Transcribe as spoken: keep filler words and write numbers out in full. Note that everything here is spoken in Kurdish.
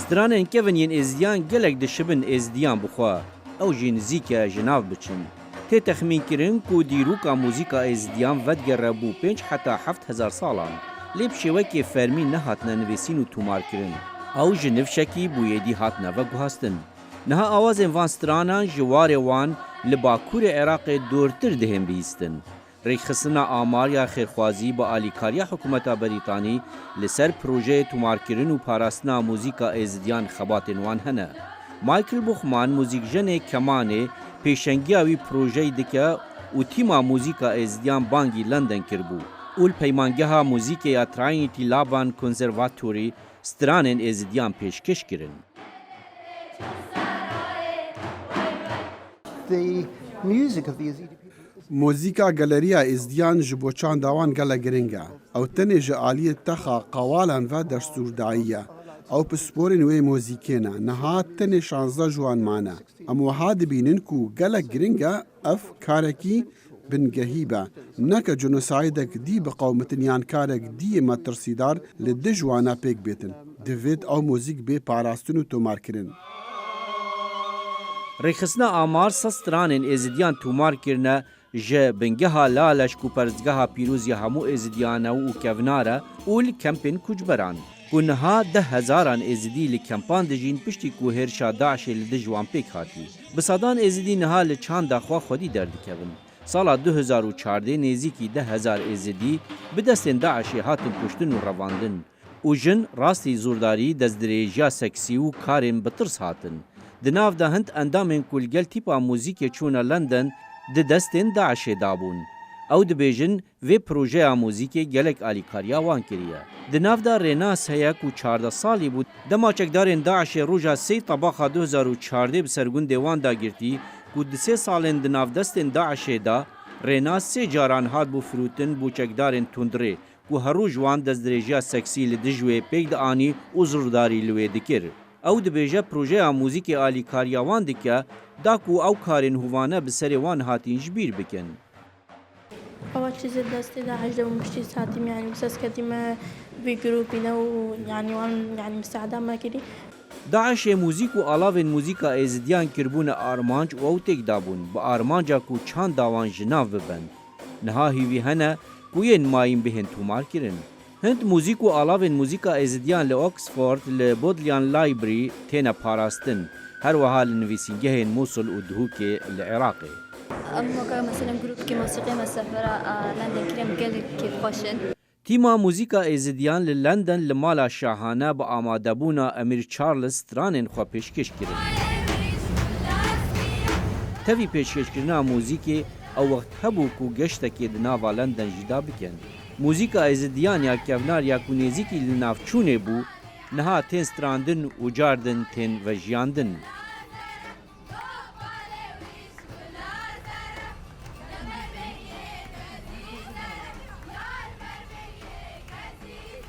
Stranên kevin yên Êzidiyan gelek dişibin Êzidiyan bi xwe, ew jî nizîk e ji nav biçin. Tê texmînkirin ku dîroka muzîka Êzidiyan vedigere bo pênc heta heft hezar salan, lê bi şêwekê fermî nehatine nivîsîn û tomarkirin. Ew ji nifşekî bûyêdî hatine veguhastin. Niha awazên van stranan ji warê wan li Bakurê Iraqê dortir dihên bihîstin. Rêkxistina amar ya xêrxwazî bi alîkariya hikûmeta Berîtanî li ser projeyê tomarkirin û parastina muzîka Êzidiyan xebatên wan hene. Michael Buchman, muzîkjenê kemanê, pêşengiya wî projeyî dike û tîma muzîka Êzidiyan bangî London kiribû û li peymangeha muzîkê ya Trinity Laban Conservatory stranên Êzidiyan pêşkêş kirin. The music of the Yazidi people. Muzîka galeriya Êzdiyan ji bo çanda wan gelek giring e. Ew tenê ji aliyê texa qawalan ve destûrdayî ye. Ew pisporên wê muzîkê ne. Niha tenê şazdeh ji wan mane. Em wiha dibînin ku gelek giring e ev karekî bingehî be. Neke jenosaydek dî biqewmitin yan karek dî yê metirsîdar li dij wana pêk bêtin. Divêt ew muzîk bê parastin û tomarkirin. Rêkxistina amar sed stranên Êzidiyan tomar kirine, ji bingeha Laleş ku perstgeha pîroz ya hemû Êzidiyan e û kevnar e û li kempên koçberan, ku niha deh hezaran Êzidî li kempan dijîn piştî ku hêrişa DAIŞê li dij wan pêk hatî. Bi sedan Êzidî niha li çanda xwe xwedî derdikevin. Sala du hezar û çardeh nêzîkî deh hezar Êzidî bi destên DAIŞê hatin kuştin û revandin û jin rastî zordarî, destdirêjiya seksî û karên bi tirs hatin. Di nav de hind endamên ku li gel tîpa muzîkê çûne London di destên DAIŞê dabûn. Ew dibêjin, vê projeya muzîkê gelek alîkariya wan kiriye. Di nav de Rênas heye ku çardeh salî bû. Dema çekdarên DAIŞê roja sê Tebaxa du hezar û çardeh bi ser gundê wan de girtî, ku di sê salên di nav destên DAIŞê de, Rênas sê caran hat bû firotin bo çekdarên tundrê, ku her roj wan destdirêjiya seksî li dij wê pêk dianî û zordarî li wê dikir. Ew dibêje, projeya muzîkê alîkariya wan dike, da ku ew karên hovane bi serê wan hatîn ji bîr bikin. Ewa çîzê destê de hejdeh û şeş hatîm, yanî, bi ses ketîme vî grûpî de û, yanî, wan, yanî, misaada me kirî. DAIŞê muzîk û alavên muzîka Êzidiyan kiribûne armanc û ew têk dabûn, bi armanca ku çanda wan ji nav bibin. Niha hîvî hene ku yên mayîn bihên tomarkirin. Hind muzîk û alavên muzîka Êzidiyan li Oxford li Bodleian Library têne parastin, her wiha li nivîsîngehên Mûsil û Dihûkê li Iraqê. Em weke, meselem, grûpekî mosîqê me sefera, a, London kirî, em gelek kêfxweş in. Tîma muzîka Êzidiyan li London li mala şahane bi amadebûna Emîr Charles stranên xwe pêşkêş kirin. Tevî pêşkêşkirina muzîkê ew wext hebû ku geştekê di nava London jî de bikin. Muzîka Êzidiyan ya kevnar ya ku nêzîkî li navçûnê bû, niha tên strandin û cardin tên vejiyandin.